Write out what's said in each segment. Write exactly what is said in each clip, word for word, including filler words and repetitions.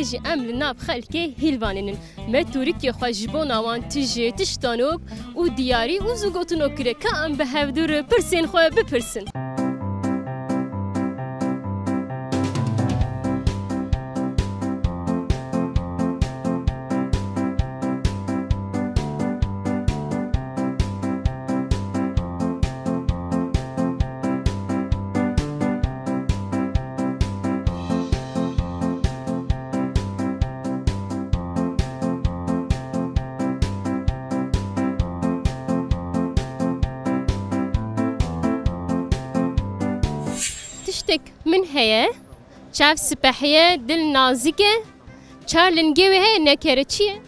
Jî em li nav xelkê hîlvanînin. Me tûrikê xwe ji bona wan tije, tiştanok û diyarî û zûgotinok kire ka em bi hevdû re pirsên xwe bipirsin. Tiştek min heye, çav sipehî ye, dil nazîk e, çar lingê wê heye, ne ker e. Çi ye?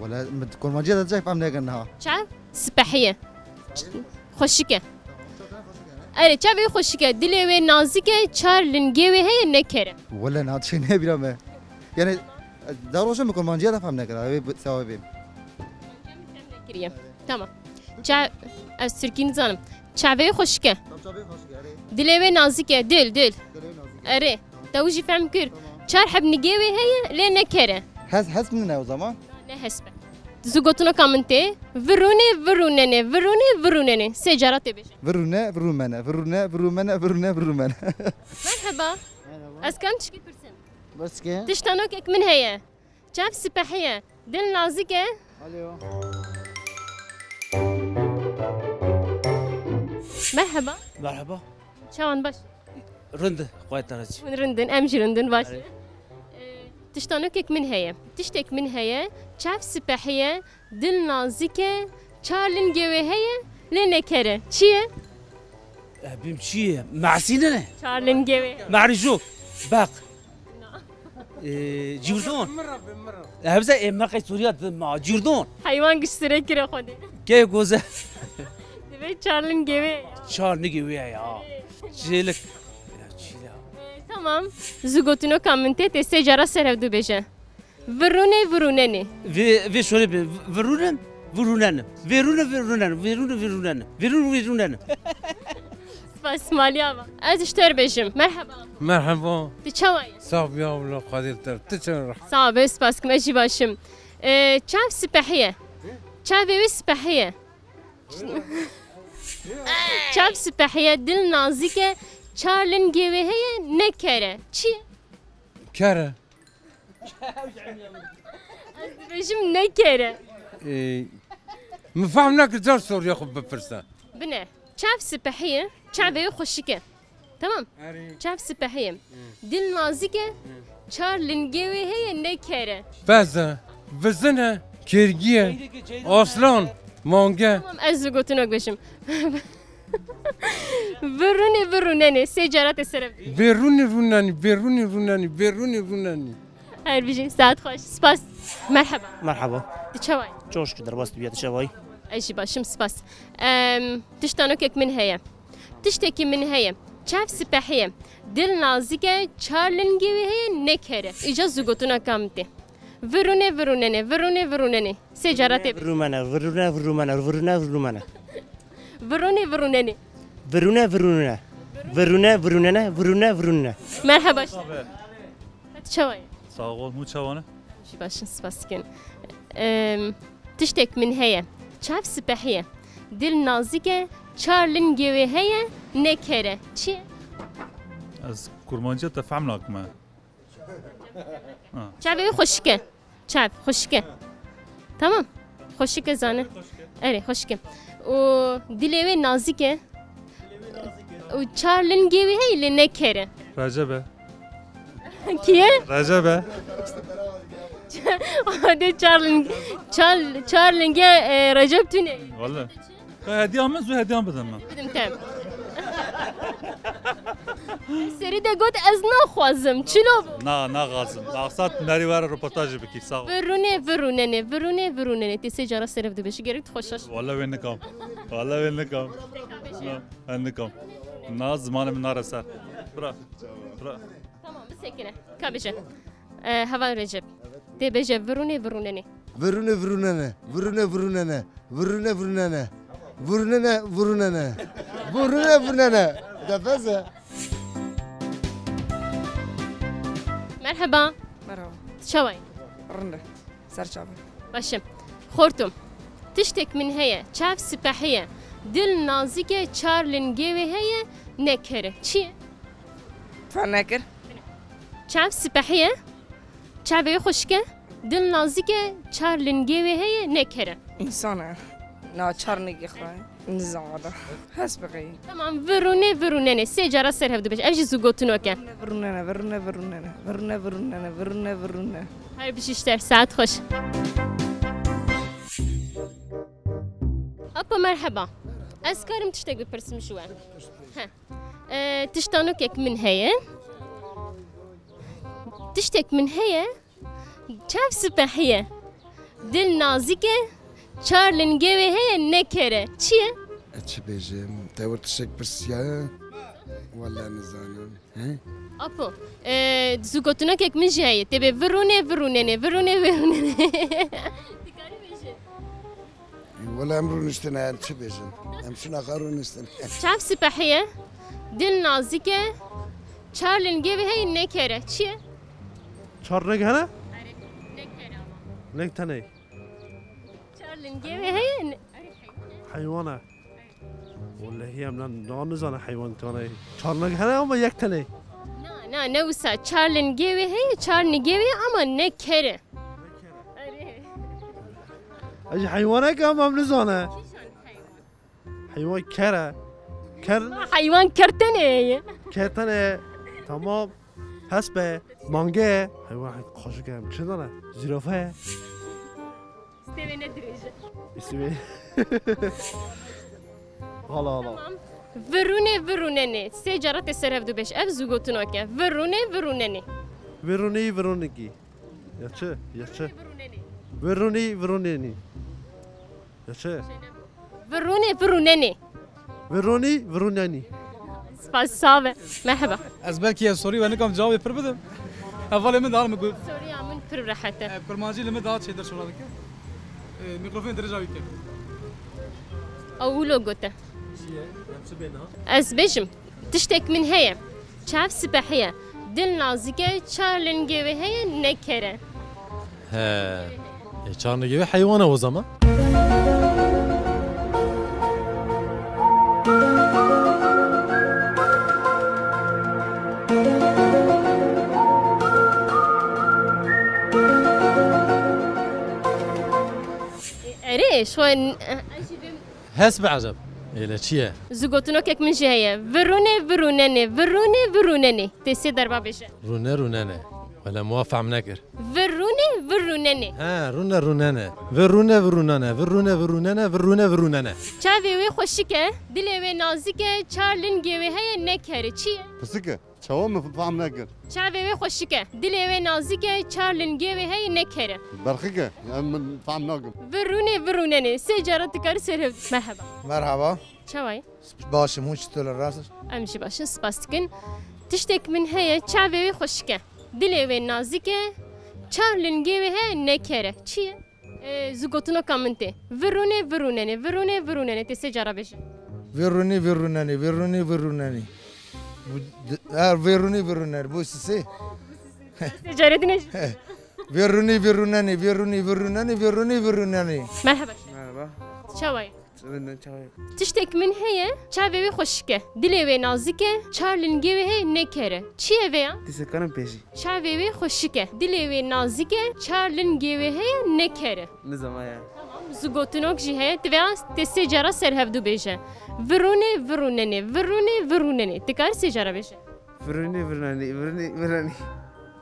Wele, min kurmanciya de çek fam nekin ha. Çav sipehî ye. Xweşik e. Erê, çavê wê xweşik e, dilê wê nazîk e, çar lingê wê heye, ne ker e. Wele, na tiştê nebîra me. Yani, ez da roja min kurmanciya de fam nekira, ew ê bi-, sewa bêm. Kiriye. Tamam. Ça-, ez Tirkî nizanim. Çavê wê xweşik e. Tam çavê xweşik e, erê. Dilê wê nazîk e, dil, dil. Dilê wê nazîk e. Erê. Te wî jî fehm kir. Tamam. Çar heb nigê wê heye, lê ne ker e. Hes, hes min ne o zaman? Ne hesp e. Zû gotineka min tê. Virûnê, virûnenê, virûnê, virûnenê. Sê cara tê bêje. Virûne, virûmene, virûne, virûmene, virûne, virûmene. Merheba. Merhaba. Ez karim tişkî pirsim? Birske. Tiştanokek min heye. Çav sipehî ye. Dil nazîk e. Alo. Merheba. Merheba. Çawan baş? Rind, xwayê te re çi? Hûn rind in, em jî rind in, baş. Erê. Ee, tiştanokek min heye. Tiştek min heye. Çav sipehî ye. Dil nazîk e. Çar lingê wê heye. Lê ne ker e. Çi ye? E, bim çi ye? Mersîne ne? Çar lingê wê. Merîjo. Beq. Ee, cîrdon. Hevze ê meqey Sûriya di ma cîrdon. Heywan giş sirê kire xwedê. Kê goze. Divê çar lingê wê. Çar nigê wê ya. Çêlik. Ya çîla. Ee, tamam. Zû gotinoka min tê, tê sê cara ser hevdu bêje. Virûnê, virûnenê. Vê, vê şorê bi, virûnim, virûnenim. Vêrûne, virûnenim. Vêrûne, virûnenim. Vêrûne, virûnenim. Spas, malî ava. Ez ji te re bêjim. Merheba. Merheba. Tu çawa yî? Sax bî, ya wilo, Xwedê li te. Tu çawa? Sax be, spas kim, ez jî baş im. Ee, çav sipehî ye. Çavê wê sipehî ye. Çav sipehî ye, dil nazîk e, çar lingê wê heye, ne ker e. Çi ye? Ker e. Ez dibêjim ne ker e. Ee, min fehm nekir, car soruya xwe bipirse. Bine, çav sipehî ye, çavê wê xweşik e. Tamam. Erê. Çav sipehî ye. Dil nazîk e, çar lingê wê heye, ne ker e. Pez e, vizin e, kêrgî ye, aslan, mange. Tamam, ez zû gotinek bêjim. Virûnê, virûnenê, sê cara tê ser ev. Vêrûnê rûnenî, vêrûnê rûnenî, vêrûnê rûnenî. Her bijî, saet xweş. Spas. Merheba. Merhaba. Tu çawa yî? Çok şükür, derbas tu bîya, tu çawa yî? Ez jî baş im, spas. Em, tiştanokek min heye. Tiştekî min heye. Çav sipehî ye. Dil nazîk e, çar lingê wê heye, ne ker e. Îca zû gotineka min tê. Virûnê, virûnenê, virûnê, virûnenê. Sê cara tê bê. Virûmene, virûne, virûmene, virûne, virûmene. Virûnê, virûnenê. Virûne, virûne. Virûne, virûnene, virûne, virûne. Merheba. Tabii. Hadi çawa yî? Sağ ol, hûn çawa ne? Jî baş in, spas dikin. Em, tiştek min heye. Çav sipehî ye. Dil nazîk e, çar lingê wê heye, ne ker e. Çi ye? Ez kurmanciya te fehm nakime. Ha. Çavê wê xweşik e. Çav, xweşik e. Tamam. Xweşik e zane. Erê, xweşik e. Û dilê wê nazîk e. Û çar lingê wê heye lê ne ker e. Recep e. Kî ye? Recep e. Hadi çar ling-, çar, çar lingê, e, Recep tune. Vallahi. Ka hediya min, zû hediyan bidin min. Bidim te. Serî de got, ez naxwazim. Çilo bû? Na, naxwazim. Maksat nerî were roportajê bikî, sağ ol. Virûnê, virûnenê, virûnê, virûnenê. Tê sê cara ser ev dibêjî, gerek tu xweş. Wala wê nikam. Wala wê nikam. Na, ez nikam. Na, zimanê min nare ser. Bira. Bira. Tamam, bisekine. Ka bêje. E, heval Recep. Tê bêje virûnê, virûnenê. Virûne, virûnene. Virûne, virûnene. Virûne, virûnene. Virûnene, virûnene. Virûne, virûnene. De bes e. Merheba. Merhaba. Çawa yî? Rinde. Ser çavan. Baş e. Xortum. Tiştek min heye, çav sipehî ye, dil nazîk e, çar lingê wê heye, ne ker e. Çi ye? Fam nekir. Çav sipehî ye, çavê wê xweşik e, dil nazîk e, çar lingê wê heye, ne ker e. Însan e. Na çar nigê xwe. Nizam valla. Hes bixeyî. Tamam, virûnê, virûnenê. Sê cara ser hev dibêj. Ev jî zû gotinok e. Virûnene, virûne, virûnene. Virûne, virûnene, virûne, virûne. Her bijî ji te, saet xweş. Apo merheba. Ez karim tiştek bipirsim ji we? He. E, tiştanokek min heye. Tiştek min heye. Çav sipehî ye. Dil nazîk e. Çar lingê wê heye, ne ker e. Çi ye? E, çi bêjim? Te wir tiştek pirsiya? Wele nizanim. He? Apo, e, zû gotinokek min jî heye. Tê bê virûnê, virûnenê, virûnê, virûnenê. Wele em rûniştine, em çi bêjin? Em şuna xwe rûniştin. Çav sipehî ye, dil nazîk e, çar lingê wê heye, ne ker e. Çi ye? Çar lig hene? Erê, ne ker e ama. Lig tenê. Çar lingê wê heye, ne... Heywan e. Wellehî em nan, nan nizane heywan tane. Çar lig hene ama yek tenê. Na, na, ne wisa. Çar lingê wê heye, çar nigê wê ama ne ker e. Erê. Ez heywanek am, em nizane. Heywan ker e. Ker. Heywan ker tenê ye. Ker tenê. Tamam. Hesp e. Mange. Heywan xweşik e. Çi zane? Zîrafe ye. Stevê ne dirêj e. Stevê. Hala, hala. Tamam. Virûnê, virûnenê. Sê cara tê ser hev dibêj. Ev zû gotinok e. Virûnê, virûnenê. Virûnî, virûnikî. Ya çi? Ya çi? Virûnê, virûnenê. Virûnî, virûnenî. Ya çi? Virûnê, virûnenê. Virûnî, virûnenî. Spas, sax be. Merheba. Ez belkî ez sorî we nikam cewabê pir bidim. Hevalê min dar min got. Soriya min pir rehet e. E, kurmancî li min daha çêtir şola dike. E, mîkrofon dirêj awî ke. Ew wilo gote. Çi ye? Em çi bêna? Ez bêjim. Tiştek min heye. Çav sipehî ye. Dil nazîk e, çar lingê wê heye, ne ker e. He. E, çar lingê wê heywan e o zaman. Erê, şo... Hes be eceb. Êle çi ye? Zû gotinokek min jî heye. Virûnê, virûnenê, virûnê, virûnenê. Tê sê derba bêje. Rûne, rûnene. Wele min wa fehm nekir. Virûnê, virûnenê. He, rûne, rûnene. Virûne, virûnene. Virûne, virûnene. Virûne, virûnene. Çavê wê xweşik e, dilê wê nazîk e, çar lingê wê heye, ne ker e. Çi ye? Pisik e. Çawa min fam nekir? Çavê wê xweşik e, dilê wê nazîk e, çar lingê wê heye, ne ker e. Berxik e, em min fam nakim. Virûnê, virûnenê, sê cara tu karî ser hev. Merheba. Merhaba. Çawa yî? Baş im, hûn çitur in, rast? Em jî baş in, spas dikin. Tiştek min heye, çavê wê xweşik e, dilê wê nazîk e, çar lingê wê heye, ne ker e. Çi ye? Ê, zû gotinoka min tê. Virûnê, virûnenê, virûnê, virûnenê. Tê sê cara bêje. Virûnî, virûnenî, virûnî, virûnenî. Bu, d-, ha, virûnî, virûnenî. Bu sisê. Sê carê din e jî. Virûnî, virûnenî, virûnî, virûnenî, virûnî, virûnenî. Merheba. Merhaba. Çawa yî? Benden çawa yok. Tiştek min heye, çavê wê xweşik e, dilê wê nazik e, çar lingê wê heye, ne ker e. Çi ye vê ya? Dîsa karim pêjî. Çavê wê xweşik e, dilê wê nazik e, çar lingê wê heye, ne ker e. Nizama ya. Tamam, zû gotinok jî heye, tu vê ya tê sê cara ser hevdû bêje. Virûnê, virûnenê, virûnê, virûnenê. Tu karî sê cara bêje. Virûnê, virûnenê, virûnê, virûnê.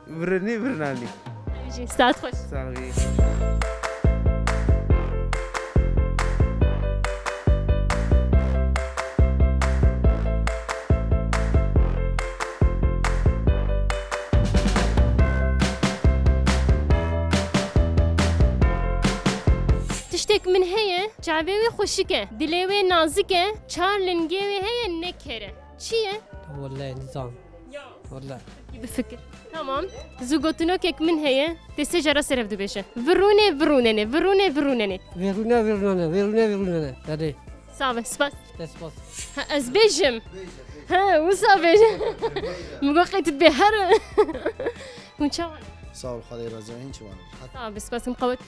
Virûnî, virûnanî. Jî saet xweş. Sax bî. Tiştek min heye, çavê wê xweşik e, dilê wê nazik e, çar lingê wê heye, ne ker e. Çi ye? Wellahî nizam. Ya. Wellahî. Bifikir. Tamam. Zû gotinokek min heye. Tê sê cara ser hev dibêje. Virûnê, virûnenê, virûnê, virûnenê. Virûne, virûnane, virûne, virûnene. Hadi. Sax be, spas. Te spas. Ha, ez bêjim. Ha, wisa bêjim. Min got qey tu dibê her. Hûn çawa? Sağ ol, Xwedê razı olsun, hiç var. Sağ ol, spas kim qewet.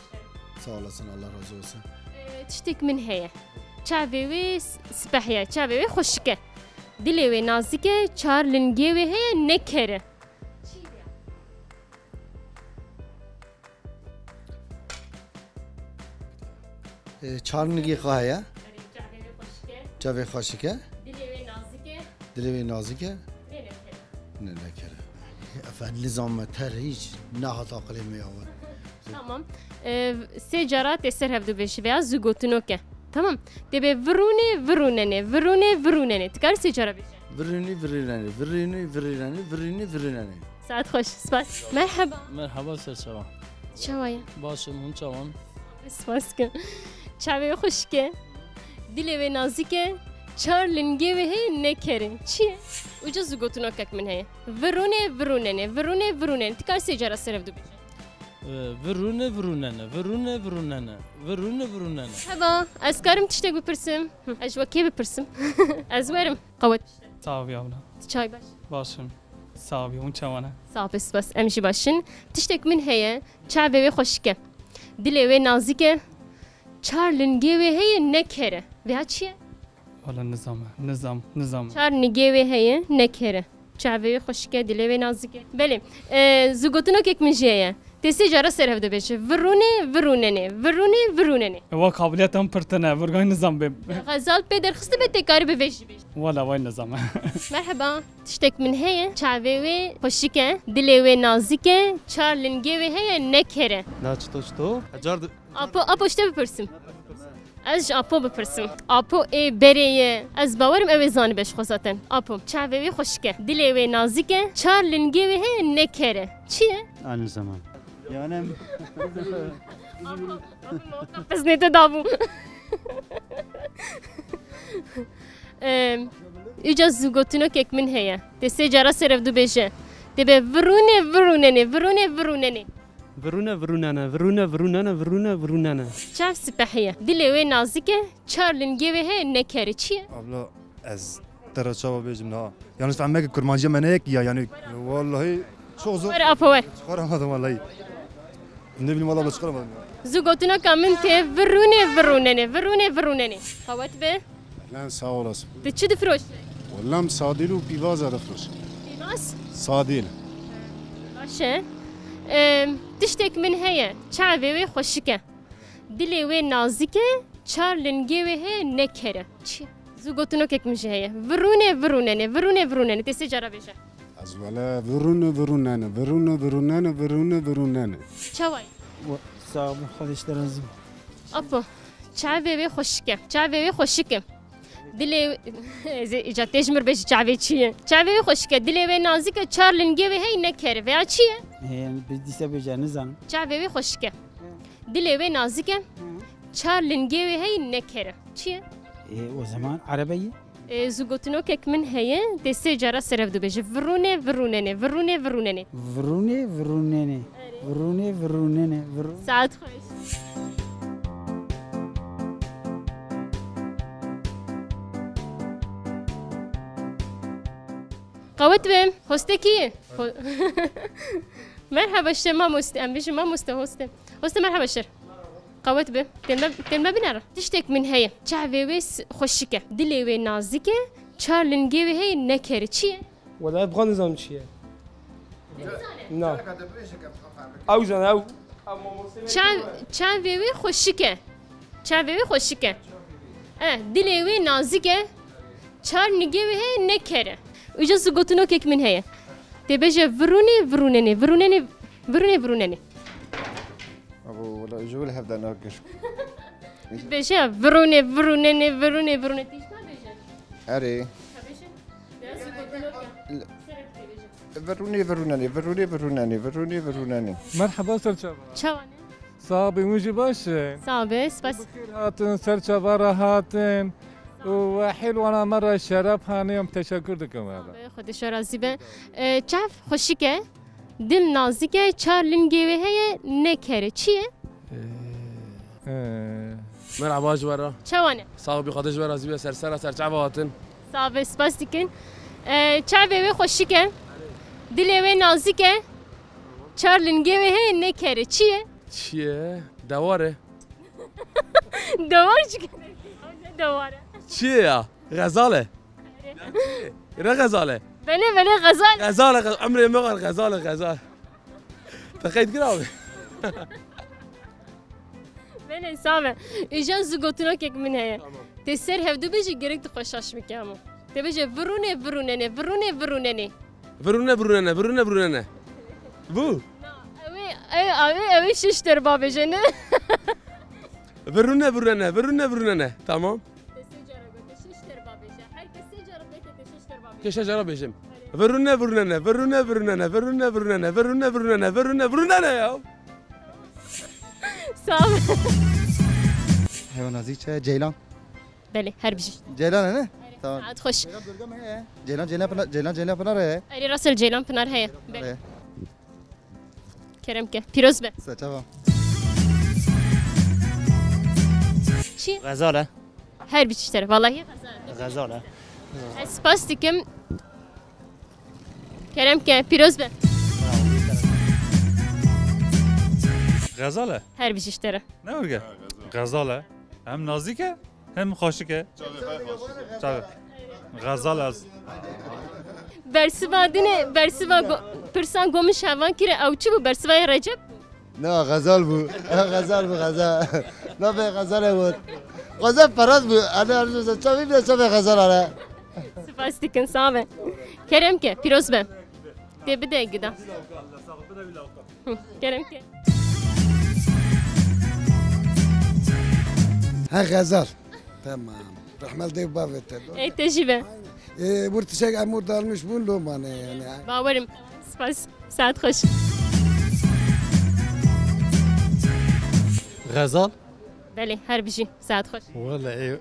Sağ olasın, Allah razı olsun. Ee, tiştek min heye. Çavê wê s-, sipeh ye, çavê wê xweşik e. Dilê wê nazik e, çar lingê wê heye, ne ker e. E, çar nigê xwe heye. Çavê wê xweşik e. Dilê wê nazik e. Dilê wê nazik e. Lê ne ker e. Ne, ne ker e. Efendim, nizam me ter hiç nehat aqilê me ya we. Tamam. E, sê cara tê ser hevdu bêjî veya zû gotinok e. Tamam. Tê bê virûnê, virûnenê, virûnê, virûnenê. Ti karî sê cara bêjî. Virûnî, virûnenê, virûnî, virûnenê, virûnî, virûnenê. Saet xweş, spas. Merheba. Merheba serçava. Çawa ye? Baş im, hûn çawan? Spas kim. Çavê wê xweşik e. Dilê wê nazik e. Çar lingê wê heye, ne ker e. Çi ye? Uca zû gotinokek min heye. Virûnê, virûnenê, virûnê, virûnenê. Ti kar sê cara serev du bêje. Ee, virûnê, virûnenê, virûnê, virûnenê, virûnê, virûnenê. Heba, ez karim tiştek bipirsim? Hı, ez ji we kê bipirsim? Ez werim. Qewet. Sağ ol abla. Çay baş. Başım. Sağ ol, hûn çawan e? Sağ ol, spas. Em jî baş in. Tiştek min heye, çavê wê xweşik e. Dilê wê nazik e. Çar lingê wê heye, ne ker e. Vêya çi ye? Wala nizam e. Nizam, nizam. Çar nigê wê heye, ne ker e. Çavê wê xweşik e, dilê wê nazik e. Belê. E, zû gotinokek min jê ye. Tê sê cara ser hev dibêje. Virûnê, virûnenê. Virûnê, virûnenê. Ewa qabiliyeta min pir tune. Virgay nizam bê. Xezal pê derxistibê tê karî bi vê jî bêjî. Wala vay nizam. Merheba. Tiştek min heye. Çavê wê xweşik e. Dilê wê nazik e. Çar lingê wê heye, ne ker e. Na çito çito? Car di- Apo, Apo, ji te bipirsim. Ez ji Apo bipirsim. Apo ê berê ye. Ez bawerim ew ê zanibe ji xwe zaten. Apo, çavê wê xweşik e. Dilê wê nazik e. Çar lingê wê heye, ne ker e. Çi ye? Aynı zaman. Yani Apo, Apo, muhakkak piznê te dabû. Em, îca zû gotinokek min heye. Tê sê cara serev du bêje. Tê be virûnê, virûnenê, virûnê, virûnenê. Virûne, virûnene, virûne, virûnene, virûne, virûnene. Çav sipehî ye. Dilê wê nazik e, çar lingê wê heye, ne ker e. Çi ye? Abla, ez te re çawa bêjim niha? Yanlış fehme ki kurmanciya me ne yek ya, yani, vallahi çok zor. Were, Apo, were. Çıkaramadım vallahi. Ne bileyim, vallahi çıkaramadım ya. Zû gotineka min tê virûnê, virûnenê, virûnê, virûnenê. Qewet be. Lan sağ olasın. Tu çi difiroşî? Wellah, sadîl û pîvaza difiroşim. Pîvaz? Sadîl. Baş e. Em, tiştek min heye, çavê wê xweşik e. Dilê wê nazik e, çar lingê wê heye, ne ker e. Çi? Zû gotinokek min jî heye. Virûnê, virûnenê, virûnê, virûnenê. Tê sê cara bêje. Ez wele virûnê, virûnenê, virûnê, virûnenê, virûnê, virûnenê. Çawa ye? Sağ ol, Xwedê ji te razî be. Apo, çavê wê xweşik e. Çavê wê xweşik e. Dilê, ez ê îca tê ji mir bêjî çavê çi ye. Çavê wê xweşik e. Dilê wê nazik e. Çar lingê wê heye, ne ker e. Veya çi ye? Hê, bi dîse bêje, nizanim. Çavê wê xweşik e. Dilê wê nazik e. Hı. Çar lingê wê heye, ne ker e. Çi ye? E, o zaman arebe ye. E, zû gotinokek min heye, tê sê cara serev du bêje. Virûnê, virûnenê, virûnê, virûnenê. Virûnê, virûnenê. Erê. Virûnê, virûnenê. Virû- Saet xweş. Qewet be, hostekî. Ho- Merhaba, şe mamoste, em bêjin mamoste, hoste. Hoste, merhaba, şer. Qewet be. Tên me, tên me bînere. Tiştek min heye. Çavê wê s-, xweşik e. Dilê wê nazik e. Çar lingê wê heye, ne ker e. Çi ye? Wela, ez bi xwe nizanim çi ye. Na. Ew zane, ew, ew mamoste me Çav-, çavê wê xweşik e. Çavê wê xweşik e. E, dilê wê nazik e. Çar nigê wê heye, ne ker e. Îca zû gotinokek min heye. Tê bêje virûnê, virûnenê, virûnenê, virûnê, virûnenê. Abo, wela, ji wir hevde nakir. Bêje, virûnê, virûnenê, virûnê, virûnê. Tê jî nabêje? Erê. Ha, bêje. Biraz zû gotinok e. L- Serek tê bêje. Virûnê, virûnenê, virûnê, virûnenê, virûnê, virûnenê. Merheba, serçava. Çawa ne? Sax bî, hûn jî baş in? Sax be, spas. Bi xêr hatin, serçava re hatin. Û we hêl wana me re şeref hanê, em teşekkür dikim we re. Sax be, Xwedê ji we razî be. E, çav xweşik e, dil nazik e, çar lingê wê heye, ne ker e. Çi ye? Ee, ee. Merhaba ji we re. Çawa ne? Sax bî, Xwedê ji we razî be, ser sera serçava hatin. Sax be, spas dikin. E, çavê wê xweşik e, dilê wê nazik e. Çar lingê wê heye, ne kerê. Çi ye? Çi ye? Dewar e. Dewar çi? Dewar e. Çi ye ya? Xezal e. Ne xezal e? Belê, belê, xezal. Xezal e, xezal. Emrê me var, xezal e, xezal. Te qeyd kira abi. Belê, save. Îjan zû gotinokek min heye. Tamam. Tê ser hevdu bêjî, gerek tu xwe şaş bike hemû. Tê bêje, virûne, virûnene, virûne, virûnene. Virûne, virûnene, virûne, virûnene. Bu. Na, ew ê, ew, ew ê, ew ê şiş derba bêje, ne? Virûne, virûnene, virûne, virûnene. Tamam. Te sê cara gote, şiş derba bêje. Her kes sê cara bêje, te şiş derba bêje. Keşe cara bêjim. Virûne, virûnene, virûne, virûnene, virûne, virûnene, virûne, virûnene, virûne, virûnene ya. Sağ ol. Heywan nazik çi? Ceylan. Belê, her bijî. Ceylan e, ne? Tamam. Saet xweş. Ceylan bölge mi heye? Ceylan, Ceylan Pınar, Ceylan, Ceylan Pınar heye. Erê, rast e, Ceylan Pınar heye. Belê. Heye. Kerem ke. Pîroz be. Saçava. Çi? Xezal e. Her bijî ji te re. Vallahi xezal e. Xezal e. Ez spas dikim. Kerem ke. Pîroz be. Xezal e. Her bijî ji te re. Ne wurge? Xezal e. Hem nazik e, hem xweşik e. Çavê xwe xweşik e. Çavê. Xezal ez. Bersiva dinê, bersiva go-, pirsan gomiş hevan kire, ew çi bû? Bersiva Recep bû? Na, Xezal bû. Xezal bû, Xezal. Navê Xezal e got. Xezal Feraz bû. Ane, ane, çavê bile çavê Xezal are. Spas dikin, sağ be. Kerem ke, pîroz be. Tê bide gida. Hı, kerem ke. Ha, Xezal. Tamam. Rahmet dê bavê te. Ey, te jî be. E, bu tişek emû dalmiş bûn, lo mane yani. Bawerim. Spas. Saet xweş. Xezal? Belê, her bijî. Saet xweş. Wele, ê.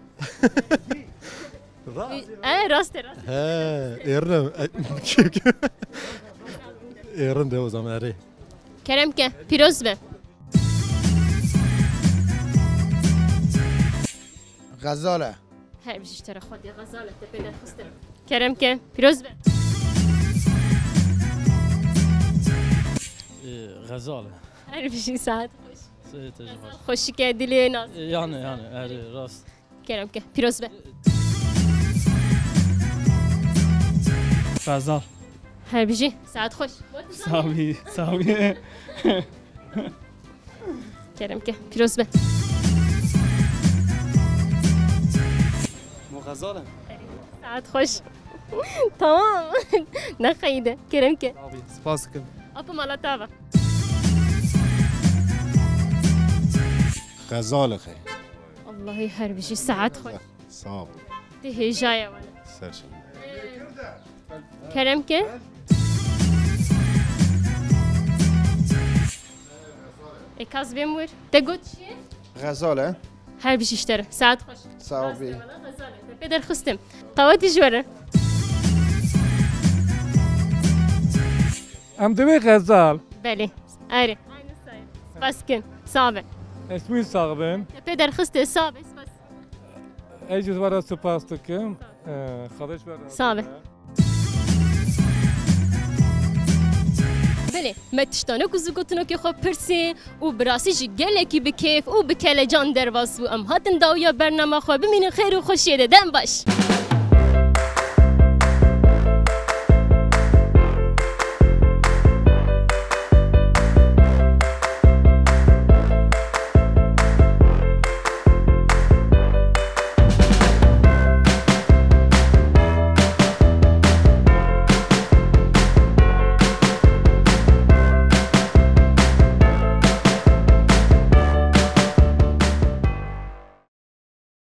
Ra- E, rast e, rast e. He, êrin e. Êrin de o zaman, erê. Kerem ke, pîroz be. Xezal e. Her bijî ji te re, Xwedê xezal e, te pê derxistin. Kerem ke, pîroz be. Ee, Xezal e. Her bijî, saet xweş. Saet xweş. Xweşike dilê nas. Ee, yani, yani, erê, rast. Kerem ke, pîroz be. Xezal. Her bijî, saet xweş. Sabî, sabî. Kerem ke, pîroz be. Mo Xezal e. Saet xweş. Tamam. Neqeyde. Kerem ke. Sabî, spas dikim. Apo mala tava. Xezal e xey. Allahî her bijî, saet xweş. Sağ ol. Tê hêja ye wele. Ser şev. Kerem ke. Ê, kaz bêm wir. Te got çi ye? Xezal e. Her bijî ji te re. Saet xweş. Sağ ol. Rast e, wele xezal e. Te pê derxistim. Qewetî ji we re. Em divê xezal. Belê. Erê. Spas dikim. Sağ be. Ez wî sax bin. Te pê derxistê, sağ be. Spas. Ez ji we re spas dikim. Ee, Xwedê ji we razî be. Sağ be. Belê, me tiştanek û zûgotinokê xwe pirsî û bi rastî jî gelekî bi kêf û bi kelecan derbas bû. Em hatin dawiya bernama xwe, bimînin xêr û xweşiyê de. Dem baş.